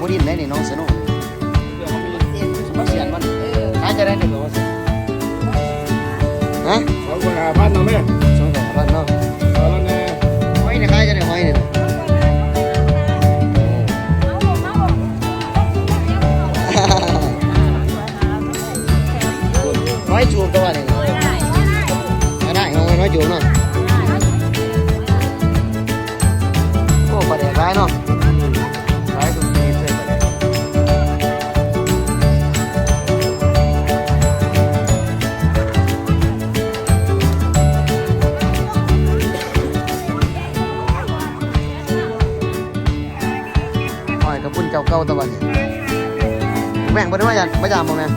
ບໍ່ດິນໄດ້ນີ້ ນ້ອງສະໂນ. ມັນເສຍນມັນ ຂາຍຈັ່ງໃດນີ້ ໂລ? ຮະ? ສອງຮ້ອຍຫ້າພັນເນາະແມ່. ສອງຮ້ອຍຫ້າພັນເນາະ. ເອົາແນ່. ຫອຍນີ້ຂາຍຈັ່ງໃດ ຫອຍນີ້? ຫອຍຈູບຕົວນີ້ນະ. ໄດ້ ຫອຍ ຫອຍຈູບເນາະ. ໂອ້ ປາແດກຫຼາຍເນາະ. ຫຼາຍທຸກຊະນິດເລີຍ ປາແດກ. ຫອຍກະປຸ້ນເຈົ້າເກົ່າຕະບັດນີ້. ແມ່ງບໍ່ໄດ້ມາຢາມ ມາຢາມບໍ່ແມ່?